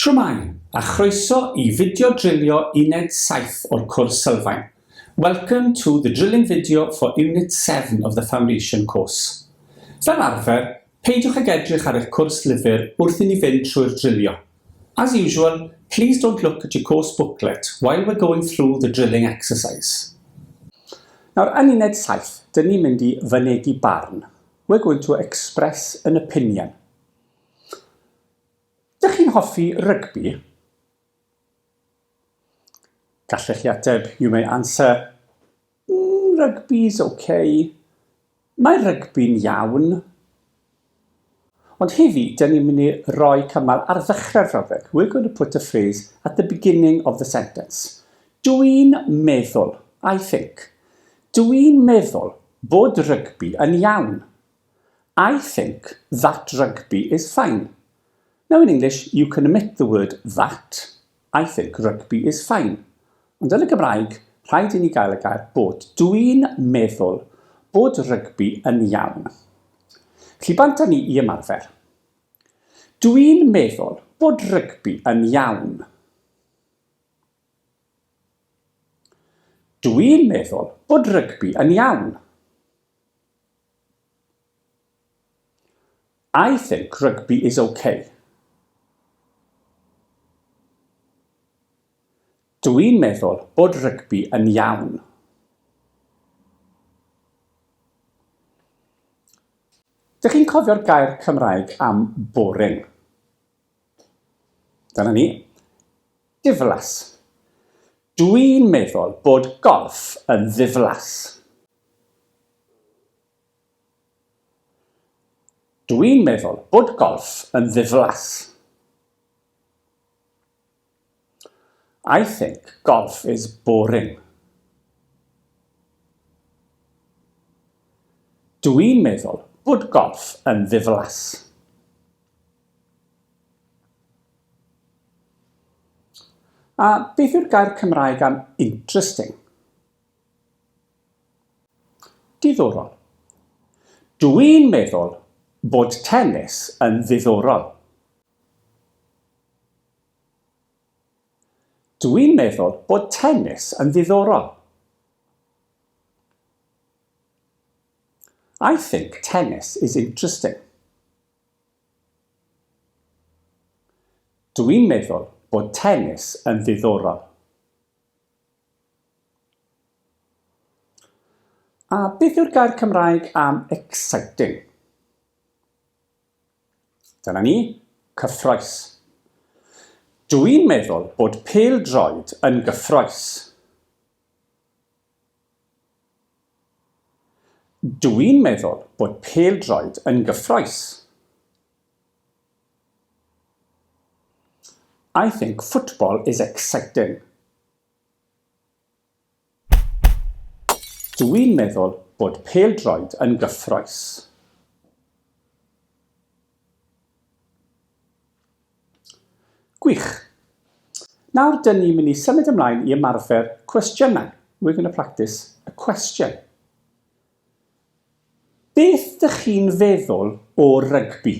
Shwmae, a chroeso i fideo drilio Uned 7 o'r cwrs Sylfaen. Welcome to the drilling video for Unit 7 of the Foundation course. Fel arfer, peidiwch ag edrych ar eich cwrs lyfr wrth i ni fynd trwy'r drilio. As usual, please don't look at your course booklet while we're going through the drilling exercise. Nawr, yn Uned 7, dyn ni'n mynd i fynegi barn. We're going to express an opinion. Dych chi'n hoffi rygbi? Gallech chi ateb, you may answer, mm, rugby's okay. Mae rygbi'n iawn. Ond heddi, dyn ni'n mynd i roi cymal ar ddechrau'r frawddeg. We're going to put a phrase at the beginning of the sentence. Dwi'n meddwl, I think. Dwi'n meddwl bod rygbi yn iawn. I think that rugby is fine. Now in English, you can omit the word that. I think rugby is fine. Ond yn y Gymraeg, rhaid i ni gael y gair bod. Dwi'n meddwl bod rygbi yn iawn. Felly bant â ni i ymarfer. Dwi'n meddwl bod rygbi yn iawn. Dwi'n meddwl bod rygbi yn iawn. I think rugby is okay. Dw i'n meddwl bod rygbi yn iawn. Dych chi'n cofio'r gair Cymraeg am boring? Dyna ni. Diflas. Dw i'n meddwl bod golff yn ddiflas. Dw i'n meddwl bod golff yn ddiflas. I think golf is boring. Dw i'n meddwl bod golff yn ddiflas. A beth yw'r gair Cymraeg am interesting? Diddorol. Dw i'n meddwl bod tennis yn ddiddorol. Dw i'n meddwl bod tennis yn ddiddorol. I think tennis is interesting. Dw i'n meddwl bod tennis yn ddiddorol. A beth yw'r gair Cymraeg am exciting? Dyna ni, cyffroes. Dw i'n meddwl bod pêl-droed yn gyffroes. Dw i'n meddwl bod pêl-droed yn gyffroes. I think football is exciting. Dw i'n meddwl bod pêl-droed yn gyffrous. Gwych! Nawr dyn ni'n mynd i symud ymlaen i ymarfer cwestiynau. We're going to practice a question. Beth dych chi'n feddwl o rygbi?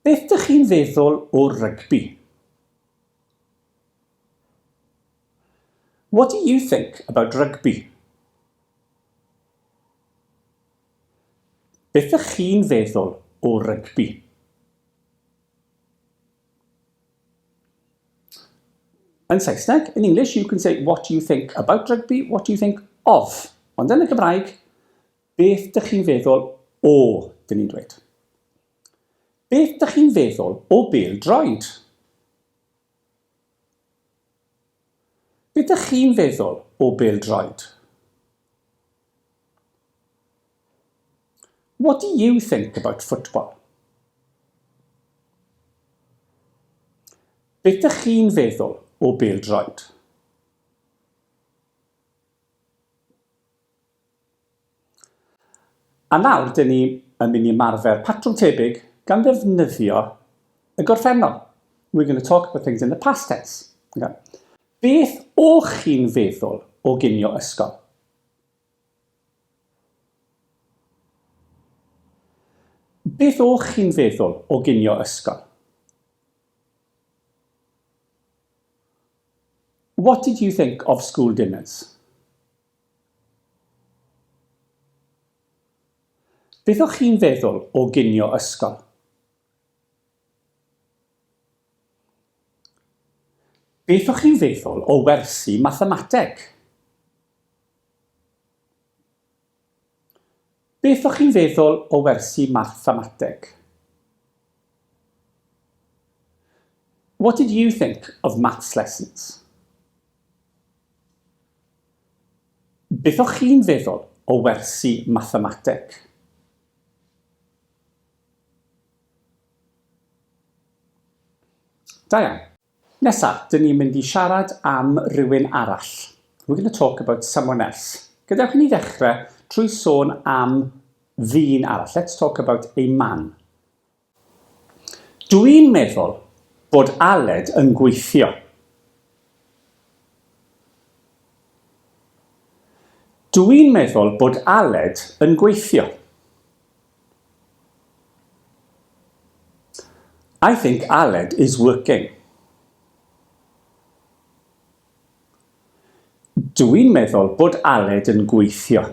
Beth dych chi'n feddwl o rygbi? What do you think about rugby? Beth ydych chi'n feddwl o rygbi? Yn Saesneg, in English, you can say what do you think about rugby, what do you think of. Ond yn y Gymraeg, Beth dych chi'n feddwl o, dyn ni'n dweud. Beth dych chi'n feddwl o bêl-droed? Beth dych chi'n feddwl o bêl-droed? What do you think about football? Beth dych chi'n feddwl o bêl-droed? A nawr, dyn ni yn mynd i ymarfer patrwm tebyg gan ddefnyddio y gorffennol. We're going to talk about things in the past tense. Okay. Beth o'ch chi'n feddwl o ginio ysgol? Beth o'ch chi'n feddwl o ginio ysgol? What did you think of school dinners? Beth o'ch chi'n feddwl o ginio ysgol? Beth o'ch chi'n feddwl o wersi mathemateg? Beth o'ch chi'n feddwl o wersi mathemateg? What did you think of maths lessons? Beth o'ch chi'n feddwl o wersi mathemateg? Da iawn. Nesa, dyn ni'n mynd i siarad am rywun arall. We're going to talk about someone else. Gadewch i ni ddechrau trwy sôn am ddyn arall. Let's talk about a man. Dw i'n meddwl bod Aled yn gweithio. Dw i'n meddwl bod Aled yn gweithio. I think Aled is working. Dw i'n meddwl bod Aled yn gweithio.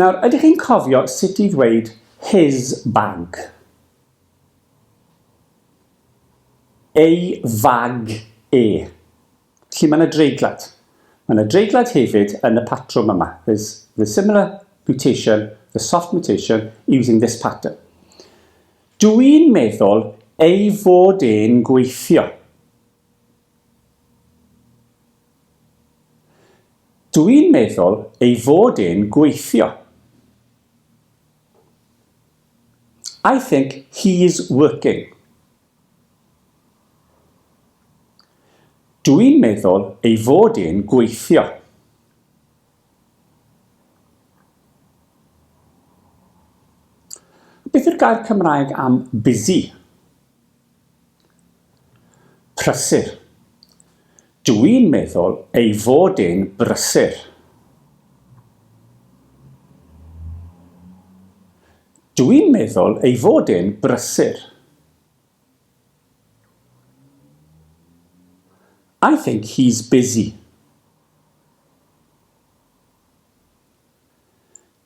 Nawr, ydych chi'n cofio sut i ddweud his bag? Ei fag e. Felly mae yna dreiglad. Mae yna dreiglad hefyd yn y patrwm yma. There's the similar mutation, the soft mutation, using this pattern. Dw i'n meddwl ei fod e'n gweithio. Dw i'n meddwl ei fod e'n gweithio. I think he's working. Dw i'n meddwl ei fod e'n gweithio. Beth yw'r gair Cymraeg am busy? Prysur. Dw i'n meddwl ei fod e'n brysur. Dw i'n meddwl ei fod e'n brysur. I think he's busy.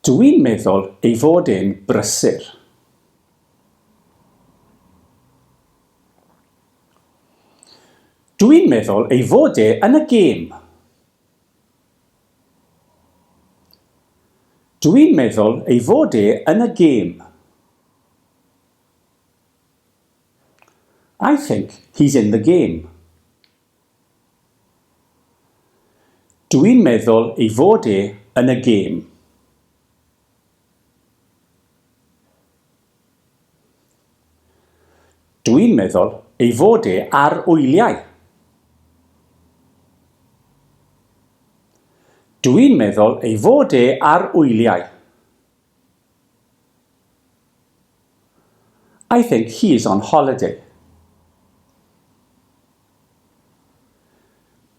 Dw i'n meddwl ei fod e'n brysur. Dw i'n meddwl ei fod e yn y gêm. Dw i'n meddwl ei fod e yn y gêm. I think he's in the game. Dw i'n meddwl ei fod e yn y gêm. Dw i'n meddwl ei fod e ar wyliau. Dw i'n meddwl ei fod e ar wyliau. I think he is on holiday.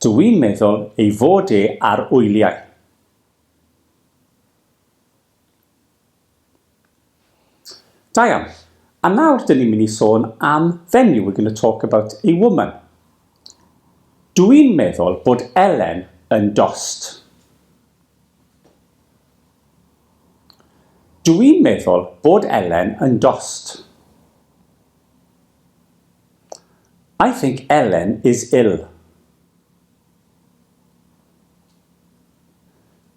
Dw i'n meddwl ei fod e ar wyliau. Da iawn. A nawr dyn ni'n mynd i sôn am fenyw. We're going to talk about a woman. Dw i'n meddwl bod Elen yn dost. Dw i'n meddwl bod Elen yn dost. I think Elen is ill.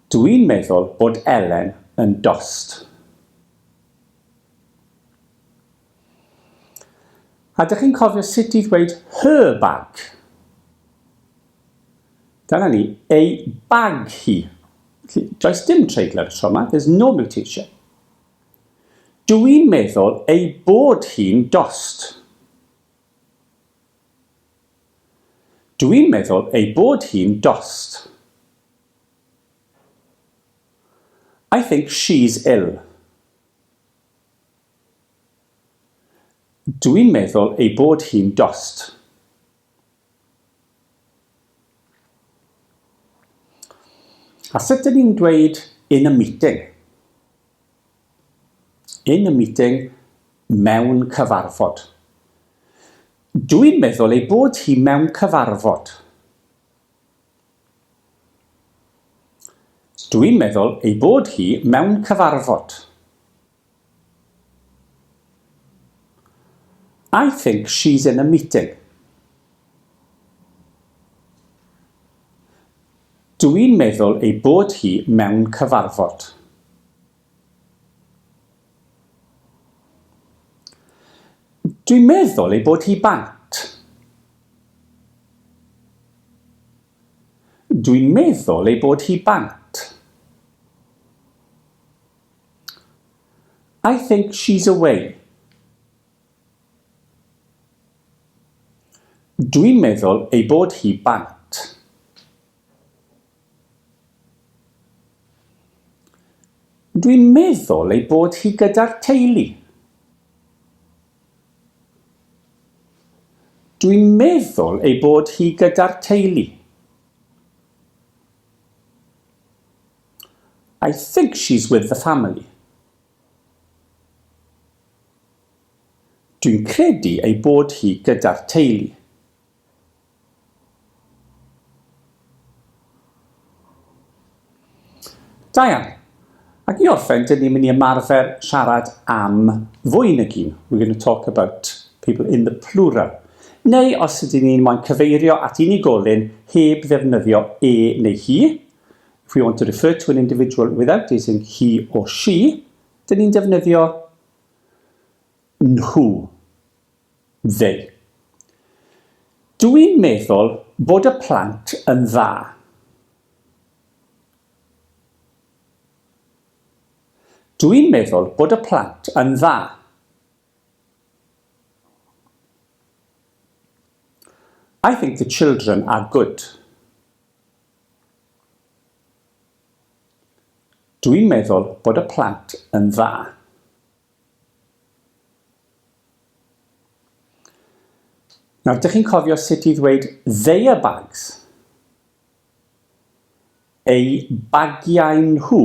Dw i'n meddwl bod Elen yn dost. A dych chi'n cofio sut i ddweud her bag? Dyna ni, ei bag hi. Felly, does dim treiglad y tro yma, there's no mutation. Dw i'n meddwl ei bod hi'n dost. Dw i'n meddwl ei bod hi'n dost. I think she's ill. Dw i'n meddwl ei bod hi'n dost. A sut dyn ni'n dweud in a meeting? In a meeting, mewn cyfarfod. Dw i'n meddwl ei bod hi mewn cyfarfod. Dw i'n meddwl ei bod hi mewn cyfarfod. I think she's in a meeting. Dw i'n meddwl ei bod hi mewn cyfarfod. Dwi'n meddwl ei bod hi bant. Dwi'n meddwl ei bod hi bant. I think she's away. Dwi'n meddwl ei bod hi bant. Dwi'n meddwl ei bod hi gyda'r teulu. Dwi'n meddwl ei bod hi gyda'r teulu. I think she's with the family. Dwi'n credu ei bod hi gyda'r teulu. Da iawn. Ac i orffen, dyn ni'n mynd i ymarfer siarad am fwy nag un. We're going to talk about people in the plural. Neu os ydyn ni'n moyn cyfeirio at unigolyn heb ddefnyddio e neu hi, if we want to refer to an individual without using he or she, dyn ni'n defnyddio nhw, they. Dw i'n meddwl bod y plant yn dda. Dw i'n meddwl bod y plant yn dda. I think the children are good. Dw i'n meddwl bod y plant yn dda. Nawr, dych chi'n cofio sut i ddweud their bags? Eu bagiau nhw.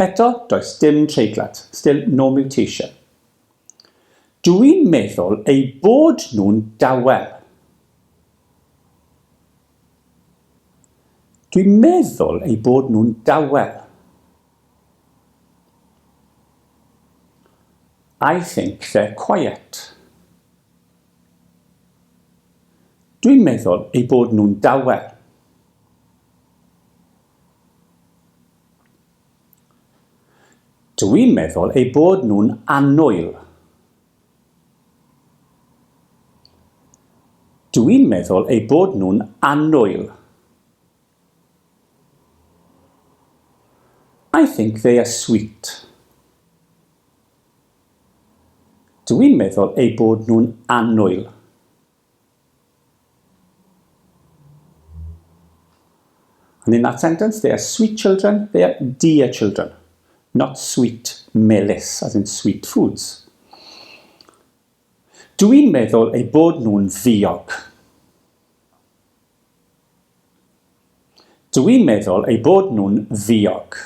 Eto, does dim treiglad, still no mutation. Dw i'n meddwl eu bod nhw'n dawel. Dwi'n meddwl eu bod nhw'n dawel. I think they're quiet. Dwi'n meddwl eu bod nhw'n dawel. Dwi'n meddwl eu bod nhw'n annwyl. Dwi'n meddwl eu bod nhw'n annwyl. I think they are sweet. Dw i'n meddwl eu bod nhw'n annwyl. And in that sentence, they are sweet children, they are dear children, not sweet melys, as in sweet foods. Dw i'n meddwl eu bod nhw'n ddiog. Dw i'n meddwl eu bod nhw'n ddiog.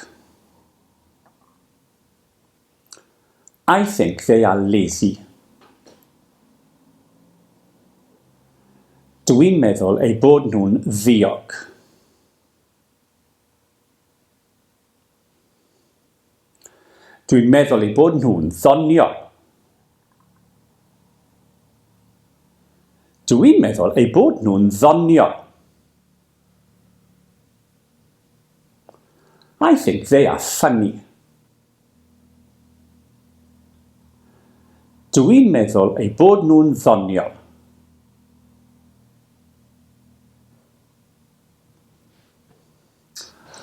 I think they are lazy. Dw i'n meddwl eu bod nhw'n ddiog. Dwi'n meddwl eu bod nhw'n ddoniol. Dw i'n meddwl eu bod nhw'n ddoniol. I think they are funny. Dw i'n meddwl eu bod nhw'n ddoniol.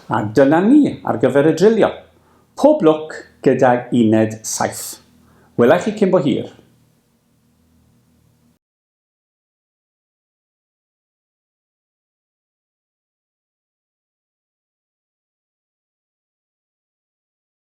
A dyna ni ar gyfer y drilio. Pob lwc gydag uned 7. Wela i chi cyn bo hir.